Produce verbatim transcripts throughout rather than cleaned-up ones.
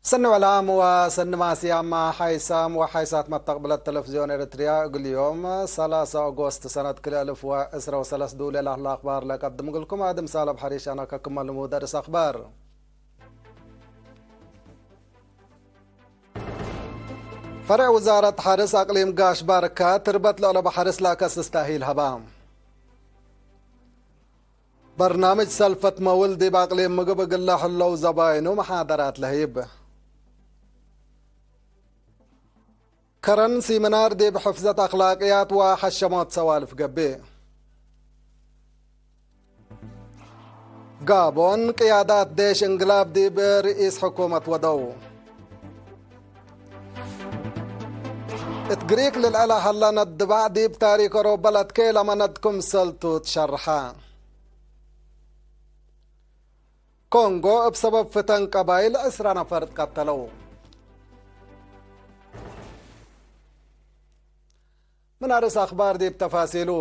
ሰኒ ወላም ወሰኒ ማስያማ ሓይሳም ወሓይሳት መተቅብለት ተለፍዝዮን ኤረትርያ፣ እግል ዮም ሰላሳ ኦጎስት ሰነት ክልኤ እልፍ ወዕስረ ወሰለስ ዱለ ለህለ አክባር ለቀድም እግልኩም። አድም ሳለብ ሐሪሽ አነ ከክመ ልሙድ አርስ አክባር። ፈርዕ ውዛረት ሐርስ አቅሊም ጋሽ ባርካ ትርበት ለአለቡ ሐርስ ለአከስስ ተእሂል ሀባ። በርናምጅ ሰልፈት መውል ዲብ አቅሊም ምግብ እግለ ህለው ዘባይኑ መሓደራት ለህይብ። ከረን ሲምናር ዲብ ሕፍዘት አክላቅያት ወሐሸሞት ሰዋልፍ ገብእ። ጋቦን፣ ቅያዳት ዴሽ እንግላብ ዲብ ርኢስ ሕኩመት ወደው። እት ግሪክ ልልዐለ ሀለ ነድባዕ ዲብ ታሪክ ኦሮበ ለትኬለመ ነድ ክምሰልቱ ትሸርሐ። ኮንጎ እብ ሰበብ ፍተን ቀባይል ዕስራ ነፈር ትቀተለው። ምን አርስ አክባር ዲብ ተፋሲሉ።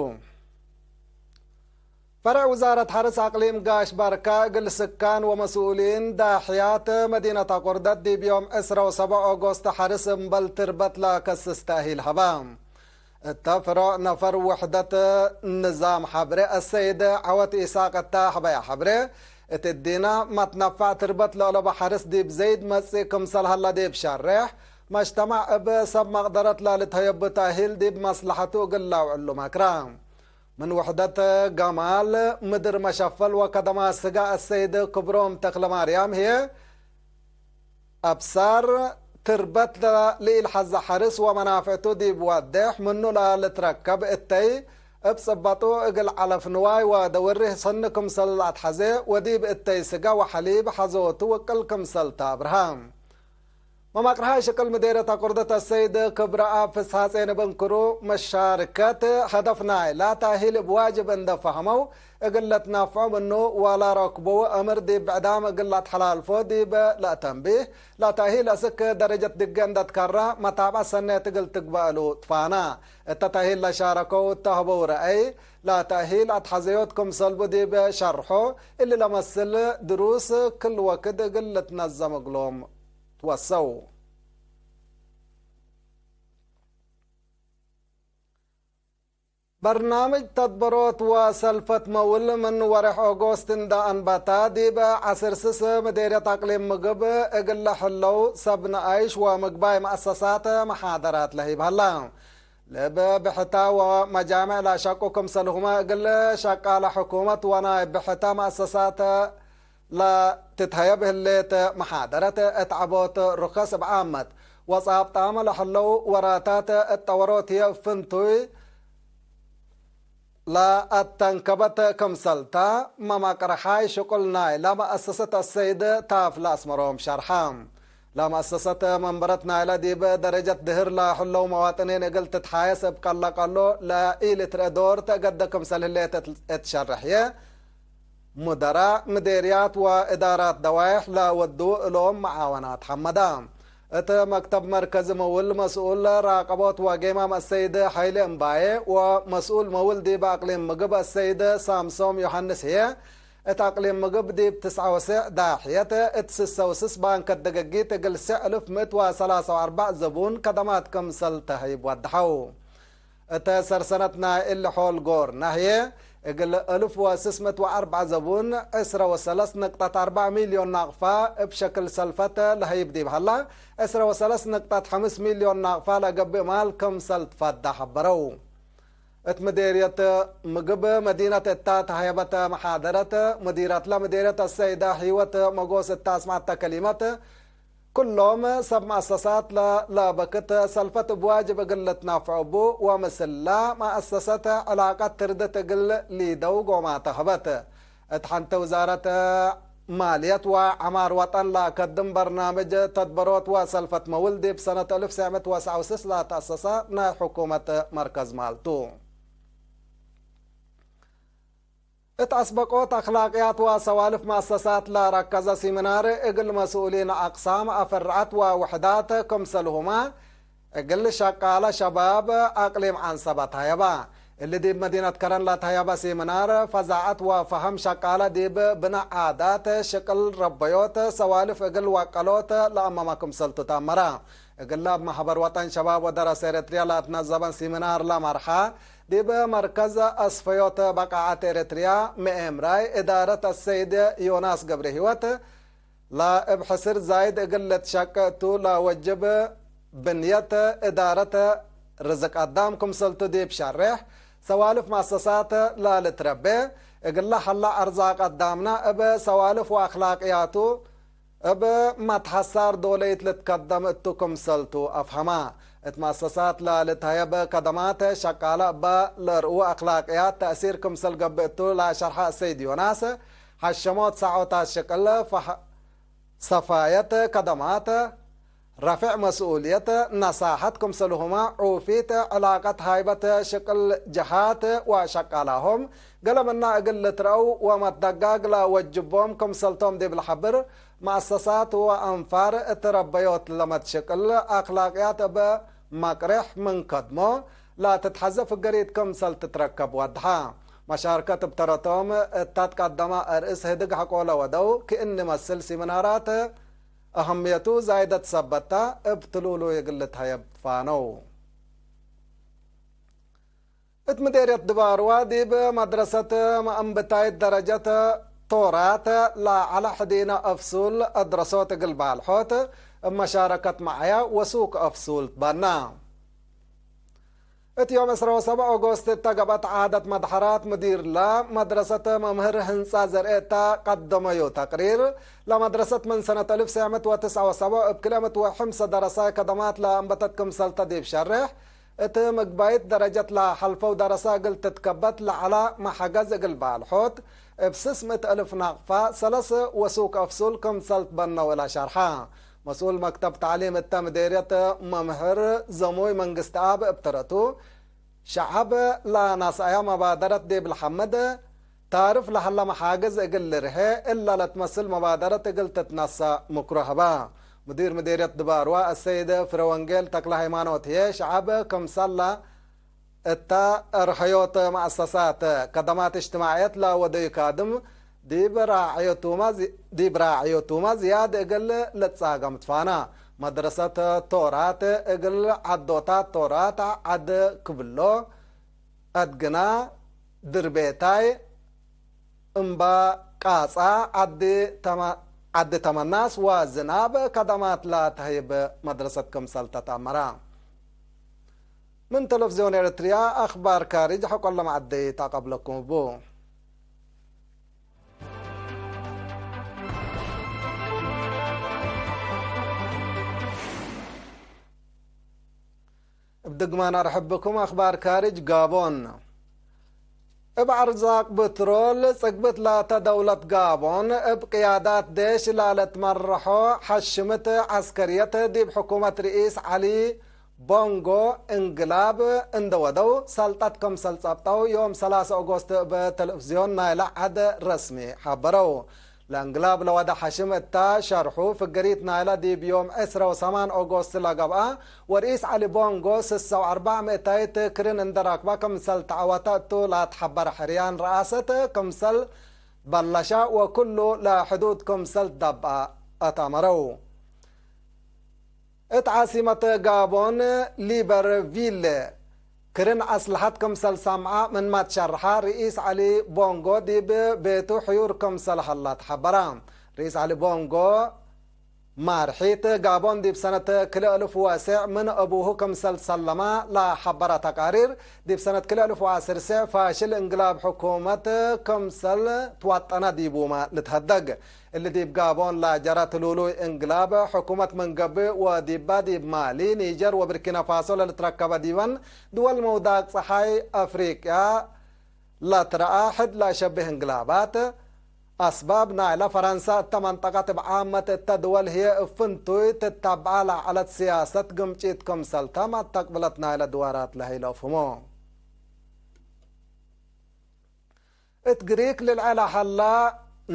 ፈርዕ ውዛረት ሐርስ አቅሊም ጋሽ ባርካ እግል ስካን ወመስኡሊን ዳሕያት መዲነት አቆርደት ዲብ ዮም ዕስራ ወሰብዕ ኦጎስት ሐርስ እምበል ትርበት ለአከስስ ተእሂል ሀባ። እተ ፍሮዕ ነፈር ውሕደት ንዛም ሐብሬ አሰይድ ዐወት ኢሳቅ እተ ሀበያ ሐብሬ፣ እት እዲነ መትነፋዕ ትርበት ለአለቡ ሐርስ ዲብ ዘይድ መጽእ ክምሰል ሀለ ዲብ ሸሬሕ፣ መጅተማዕ እብ ሰብ መቅደረት ለልትሀየቡ ተእሂል ዲብ መስለሐቱ እግል ለአውዕሉ መክረ። ምን ውሕደት ገማል ምድር መሸፈል ወከደማት ስጋ አሰይድ ክብሮም ተክለማርያም ህዬ፣ አብሳር ትርበት ለኢልሐዘ ሐርስ ወመናፍዕቱ ዲብ ወዴሕ ምኑ ለልትረከብ እተይ፣ እብ ጽበጡ እግል ዐለፍ ንዋይ ወደውሪህ ሰኒ ክምሰል ለአትሐዜ ወዲብ እተይ ስጋ ወሐሊብ ሐዞቱ ውቅል ክምሰል ተአብርሃ። መማቅርሃይ ሽቅል ምዴርየት አቁርደት አሰይድ ክብረአብ ፍስሐጼን እብ እንክሩ፣ መሻርከት ሀደፍ ናይላ ተእሂል እብ ዋጅብ እንደ ፈሀመው፣ እግል ለትናፍዖ ምኑ ወለረክቡው አምር ዲብ ብዕዳም እግል ለአትሐላልፎ ዲብ ለአተንቢህ፣ ለተእሂል አስክ ደረጀት ድጌ እንደ ትከረ መታብዐት ሰኔት እግል ትግበእ እሉ ትፋና። እተ ተእሂል ለሻረከው እተ ሀበው ረአይ፣ ለተእሂል አትሐዘዮት ክምሰልቡ ዲብ ሸርሖ፣ እሊ ለመስል ድሩስ ክል ወክድ እግል ልትነዘም እግሎም ትወሰው። በርናምጅ ተድበሮት ወሰልፈት መውል ምን ወሬሕ ኦጎስት እንደ አንበተ፣ ዲብ ዐስር ስስ ምዴርየት አቅሊም ምግብ እግለ ህለው ሰብ ነአይሽ ወምግባይ መአሰሳት መሓደራት ለህይብ ሀላ። ለእብ ብሕተ ወመጃምዕ ለሸቁ ክምሰልሁመ እግል ሸቃለ ሕኩመት ወናይ ብሕተ መአሰሳት ለትትሀየብ ህሌት መሓደረት እት ዐቦት ሩከስ እብ ዓመት ወጻብጣመ ለህለው ወራታት እት ጠወሮት ህዬ ፍንቱይ ለአተንከበት ክምሰልታ፣ መማቅርሓይ ሽቁል ናይላ መአሰሰት አሰይድ ታፍ ለአስመሮም ሸርሐ። ለመአሰሰት መንበረት ናይላ ዲብ ደረጀት ድህር ለህለው መዋጥኒን እግል ትትሓየስ እብ ቀለ-ቀሎ ለኢልትርኤ ዶር ተአገደ ክምሰል ህሌት እት ሸርሕ ህዬ፣ ሙደራእ ምዴርያት ወእዳራት ደዋይሕ ለወዱ እሎም መዓወናት ሐመዳ። እት መክተብ መርከዝ መውል መስኡል ራቀቦት ወጌማም አሰይድ ሐይሌ እምባዬ ወመስኡል መውል ዲብ አቅሊም ምግብ አሰይድ ሳምሶም ዮሐንስ ህዬ፣ እት አቅሊም ምግብ ዲብ ትስዐ ወስዕ ዳሕየት እት ስሰ ወስስ ባንከት ደገጊት እግል ስዕ እልፍ ምእት ወሰላሳ ወአርበዕ ዘቡን ከደማት ክምሰል ተህይብ ወደሐው። እተ ሰርሰነት ናይ እሊ ሖል ጎርና ህዬ፣ እግል እልፍ ወስስ ምእት ወአርበዕ ዘቡን ዕስረ ወሰለስ ንቅጠት አርበዕ ሚልዮን ናቅፋ እብ ሸክል ሰልፈት ለህይብ ዲብ ሀላ፣ ዕስረ ወሰለስ ንቅጠት ሐምስ ሚልዮን ናቅፋ ለገብእ ማል ክምሰል ትፈዳ ሐበረው። እት ምዴርየት ምግብ መዲነት እታ ተሀየበተ መሓደረት፣ ሙዲረትለ ምዴርየት አሰይደ ህይወት መጎስ እተ አስመዐተ ከሊመት፣ ክሎም ሰብ መአሰሳት ለለበክት ሰልፈት እብ ዋጅብ እግል ልትናፈዑ እቡ ወምስላ መአሰሰት ዕላቀት ትርድት እግል ሊደው ጎማተ ሀበት። እት ሐንተ ውዛረት ማልየት ወዐማር ወጠን ለአከድም በርናምጅ ተድበሮት ወሰልፈት መውል ዲብ ሰነት እልፍ ሰዕ ምእት ወሰዕ ወስስ ለተአሰሰ ናይ ሕኩመት መርከዝ ማልቱ። እት አስበቆት አክላቅያት ወሰዋልፍ መአሰሳት ለረከዘ ሲምናር እግል መስኡሊን አቅሳም፣ አፈርዐት ወውሕዳት ክምሰልሁመ እግል ሸቃለ ሸባብ አቅሊም ዐንሰበት ሀየባ። እሊ ዲብ መዲነት ከረን ለተሀየበ ሲምናር፣ ፈዛዐት ወፈሀም ሸቃለ ዲብ ብነ ዓዳት፣ ሽቅል ረበዮት፣ ሰዋልፍ እግል ወቀሎት ለአመመ ክምሰልቱ ተአመረ። እግለ እብ መሕበር ወጠን ሸባብ ወደረሰ ኤረትርያ ለአትነዘበን ሲምናር ለመርሐ፣ ዲብ መርከዝ አስፈዮት በቃዐት ኤረትርያ፣ መኤምራይ እዳረት አሰይድ ዮናስ ገብረሂወት፣ ለእብ ሕስር ዛይድ እግል ልትሸቄ እቱ ለወጅብ ብንየት እዳረት ርዝቅ አዳም ክምሰልቱ ዲብ ሸሬሕ፣ ሰዋልፍ መአሰሳት ለልትረቤ እግለ ሀለ አርዛቅ አዳምና እብ ሰዋልፍ ወአክላቅያቱ እብ መትሐሳር ዶለይት ልትከደም እቱ ክምሰልቱ አፍሀማ። እት መአሰሳት ለልትሀየብ ከደማት ሸቃለ እበ ለርእዉ አክላቅያት ተእሲር ክምሰል ገብእ እቱ ለሸርሐ አሰይድ ዮናስ፣ ሐሸሞት ሳዖታት ሽቅል ፈህ-፣ ሰፋየት ከደማት፣ ረፍዕ መስኡልየት፣ ነሳሐት ክምሰልሁመ ዑፊት፣ ዕላቀት ሃይበት ሽቅል ጀሃት ወሸቃላሆም ገሌ ምና እግል ልትረአው ወመትደጋግ ለወጅቦም ክምሰልቶም ዲብ ለሐብር፣ መአሰሳት ወአንፋር እት ረበዮት ለመትሽቅል አክላቅያት እብ መቅሬሕ ምን ከድሞ፣ ለትትሐዘ ፍገሪት ክምሰል ትትረከብ ወድሐ። መሻርከት እብ ተረቶም እተ ትቀደመ አርእስ ህድግ ሐቆ ለወደው ክእኒ መስል ሲምናራት አህምየቱ ዛይደት ሰበት ተ፣ እብ ትሉሉይ እግል ልትሀየብ ፋነው። እት ምዴርየት ድባርዋ ዲብ መድረሰት መአንብታይት ደረጀት ቶራት ለዐለ ሕዲነ አፍሱል አድረሶት እግል ባልሖት እብ መሻረከት መዓያ ወሱክ አፍሱል ትበና። እት ዮም ዕስራ ወሰብዕ ኦጎስት እተ ገብአት ዓደት መድሐራት ምዲርለ መድረሰት መምህር ህንጻ ዘርኤ እተ ቀደመዩ ተቅሪር፣ ለመድረሰት ምን ሰነት አልፍ ሰዕ ምእት ወትስዐ ወሰብዕ እብ ክልኤ ምእት ወሐምሰ ደረሳይ ከደማት ለአንበተት ክምሰልተ ዲብ ሸሬሕ፣ እት ምግባይት ደረጀት ለሐልፈው ደረሰ እግል ትትከበት ለዐለ መሐገዝ እግል ባልሖት፣ እብ ስስ ምእት አልፍ ናቅፋ ሰለስ ወሱክ አፍሱል ክምሰል ትበነው እለ ሸርሐ። መስኡል መክተብ ተዕሊም እተ ምዴርየት መምህር ዘሙይ መንግስትአብ እብ ተረቱ፣ ሸዐብ ለነስአያ መባደረት ዲብ ለሐምድ፣ ታርፍ ለሀለ መሓግዝ እግል ልርሄ፣ እለ ለትመስል መባደረት እግል ትትነሰእ ምክሮ ሀበ። ሙዲር ምዴርየት ድባርዋ አሰይድ ፍረወንጌል ተክለሃይማኖት ህዬ፣ ሸዐብ ክምሰል እተ እርሐዮት መአሰሳት ከደማት እጅትማዕየት ለወደዩ ካድም፣ ዲብ ራዕዮቱመ ዚ-፣ ዲብ ራዕዮቱመ ዝያድ እግል ልትጻገም ትፋና። መድረሰት ቶራት እግል ዐዶታት ቶራት ዐድ ክብሎ፣ አድግና፣ ድርቤታይ፣ እምባ ቃጻ፣ ዐዲ ተመ-፣ ዐዲ ተመናስ ወዝናብ ከደማት ለተህይብ መድረሰት ክምሰል ተትአመረ። ምን ተለፍዝዮን ኤረትርያ አክባር ካርጅ ሐቆለ መዐደይ ተአቀብለኩም እቡ። እብ ድግማን አርሕብኩም። አክባር ካርጅ ጋቦን። እብ አርዛቅ ብትሮል ጽግብት ላተ ደውለት ጋቦን፣ እብ ቅያዳት ዴሽ ላልትመረሖ ሐሽምት ዐስከርየት ዲብ ሕኩመት ርኢስ ዐሊ ቦንጎ እንግላብ እንደ ወደው ሰልጠት ክምሰል ጸብጠው ዮም ሰላሰ ኦጎስት እብ ተለፍዝዮን ናይለ ዐድ ረስሚ ሐበረው። ለእንግላብ ለወደ ሐሽም እተ ሸርሑ፣ ፍገሪት ናይለ ዲብ ዮም ዕስረ ወሰማን ኦጎስት ለገብአ፣ ወርኢስ ዐሊ ቦንጎ ስሰ ወአርበዕ ምእታይት ክርን እንደ ረክበ ክምሰል ተዐወተ እቱ ለትሐበር ሕርያን ረአሰት ክምሰል በለሸ፣ ወክሉ ለሕዱድ ክምሰል ትደብአ አትአመረው። እት ዓሲመት ጋቦን ሊበርቪል ክርን አስለሐት ክምሰል ሰምዐ ምንመ ትሸርሐ፣ ርኢስ ዐሊ ቦንጎ ዲብ ቤቱ ሕዩር ክምሰል ሀላ ተሐበረ። ርኢስ ዐሊ ቦንጎ ማርሒት ጋቦን ዲብ ሰነት ክልኤ እልፍ ወእሴዕ ምን አቡሁ ክምሰል ሰለመ ለሐበረ ተቃሪር፣ ዲብ ሰነት ክልኤ እልፍ ወዐስር ሴዕ ፋሽል እንግላብ ሕኩመት ክምሰል ትዋጠነ ዲቡመ ልትሀደግ። እሊ ዲብ ጋቦን ለጀረ ትሉሉይ እንግላብ ሕኩመት ምን ገብእ ወዲባ ዲብ ማሊ፣ ኒጀር ወብርኪናፋሶ ለልትረከበ ዲበን ድወል መውዳቅ ጸሓይ አፍሪቅያ ለትረአ ሕድ ለአሸብህ እንግላባት፣ አስባብ ናይለ ፈረንሳ እተ መንጠቀት እብ ዓመት እተ ድወል ህዬ እብ ፍንቱይ ትታብዐ ለዐለት ሲያሰት ግምጪት ክምሰልተ መተቅብለት ናይለ ድዋራት ለሀይለ አፍህሞ። እት ግሪክ ልልዐ ለሀላ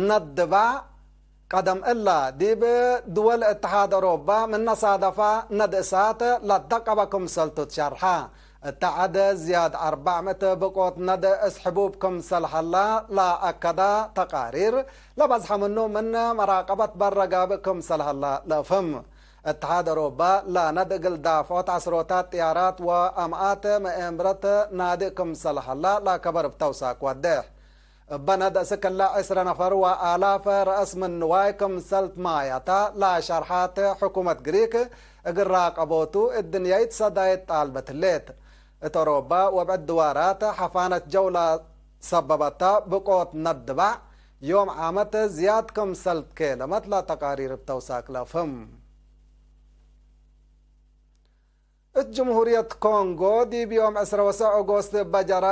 ነድባ፣ ቀደም እላ ዲብ ድወል እትሓድ አውሮባ ምነ ሳደፋ ነድእሳት ለደቀበ ክምሰልቱ ትሸርሐ። እተ ዐድ ዝያድ አርበዕ ምእት ብቆት ነድ እስሕቡብ ክምሰል ሀላ ለአከዳ ተቃሪር፣ ለበዝሐ ምኑ ምን መራቀበት በረ ጋብእ ክምሰል ሀላ ለአፍህም። እትሓድ አውሮባ ለነድ እግል ዳፍዖት ዐስሮታት ጥያራት ወአምኣት መኤምረት ናድእ ክምሰል ሀላ ለከበር እብ ተውሳክ ወዴሕ። እበ ነድ እስክ እለ ዕስረ ነፈር ወአላፍ ረአስ ምን ንዋይ ክምሰል ትማያታ ለሸርሓት ሕኩመት ግሪክ፣ እግል ራቀቦቱ እድንያይት ሰዳይት ጣልበት ህሌት። እት አውሮባ ወብዕድ ድዋራት ሐፋነት ጀው ለሰበበታ ብቆት ነድ ድባዕ፣ ዮም ዓመት ዝያድ ክምሰል ትኬለመት ለተቃሪር እብ ተውሳክ ለአፍህም። እት ጅምሁርየት ኮንጎ፣ ዲብ ዮም ዕስረ ወሰዕ ኦጎስት እበ ጀራ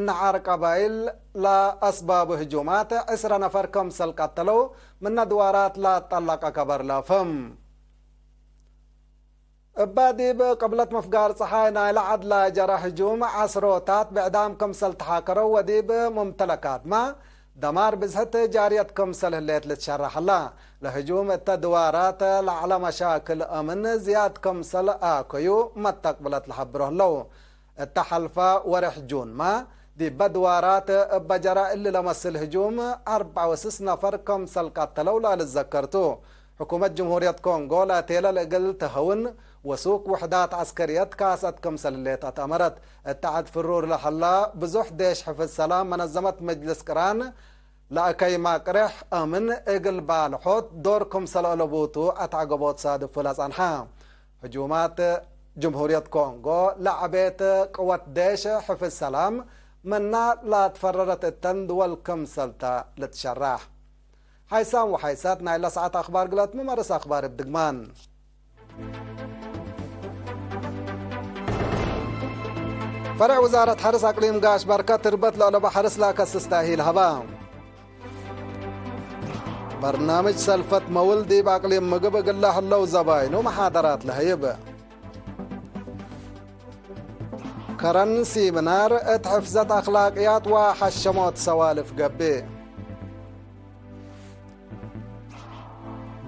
ነዓር ቀባይል ለአስባቡ ህጁማት፣ ዕስረ ነፈር ክምሰል ቀተለው፣ ምነ ድዋራት ለአጠለቀ ከበር ለአፍህም። እበ ዲብ ቅብለት ምፍጋር ጸሓይ ናይለ ዐድ ለጀረ ህጁም፣ ዐስሮታት ብዕዳም ክምሰል ተሓከረው ወዲብ ሙምተለካትመ፣ ደማር ብዝሕት ጃርየት ክምሰል ህሌት ልትሸረሕ ሀላ። ለህጁም እተ ድዋራት ለዐለ መሻክል አምን ዝያድ ክምሰል አከዩ መተቅብለት ለሐብሮ ህለው። እተ ሐልፈ ወሬሕ ጁንመ፣ ዲበ ድዋራት እበ ጀረ እሊ ለመስል ህጁም፣ አርበዕ ወስስ ነፈር ክምሰል ቀተለው ለልትዘከር ቱ። ሕኩመት ጅምሁርየት ኮንጎ ለቴለል እግል ተሀውን ወሱክ ውሕዳት ዐስከርየት ካሰት ክምሰል ህሌት አትአመረት። እተ ዐድ ፍሩር ለሀላ ብዙሕ ዴሽ ሕፍዝ ሰላም መነዘመት መጅልስ ቅራን ለአከይማ ቅሬሕ አምን እግል ባልሖት ዶር ክምሰል አለቡቱ አትዐገቦት ሳድፉ ለጸንሐ። ህጁማት ጅምሁርየት ኮንጎ ለዐቤት ቅወት ዴሽ ሕፍዝ ሰላም ምና ለአትፈረረት እተን ድወል ክምሰልተ ልትሸራሕ። ሓይሳም ወሓይሳት ናይለ ሰዓት አኽባር ግለት፣ መመርስ አኽባር እብ ድግማን። ፈሬዕ ውዛረት ሐርስ አቅሊም ጋሽ በርከ ትርበት ለአለቡ ሐርስ ለአከስስ ተእሂል ሀባ። በርናምጅ ሰልፈት መውል ዲብ አቅሊም ምግብ እግለ ህለው ዘባይኑ መሓደራት ለሀይብ። ከረን ሲምናር እት ሕፍዘት አክላቅያት ወሐሸሞት ሰዋልፍ ገብእ።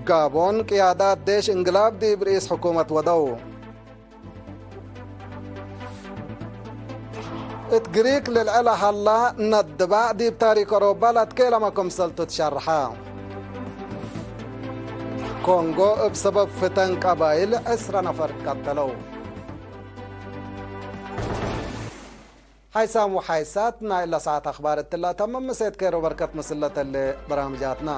ጋቦን ቅያዳት ዴሽ እንግላብ ዲብ ርኢስ ሕኩመት ወደው። እት ግሪክ ልልዐ ለሀላ ነድባዕ ዲብ ታሪክ አውሮባ ለአትኬለመ ክምሰልቱ ትሸርሐ። ኮንጎ እብ ሰበብ ፍተን ቀባይል ዕስረ ነፈር ቀተለው። ሓይሳም ወሓይሳት ናይ እለ ሰዓት አኽባር እትላ ተምም። ምሴት ኬሮ በርከት ምስለተለ በራምጃትና።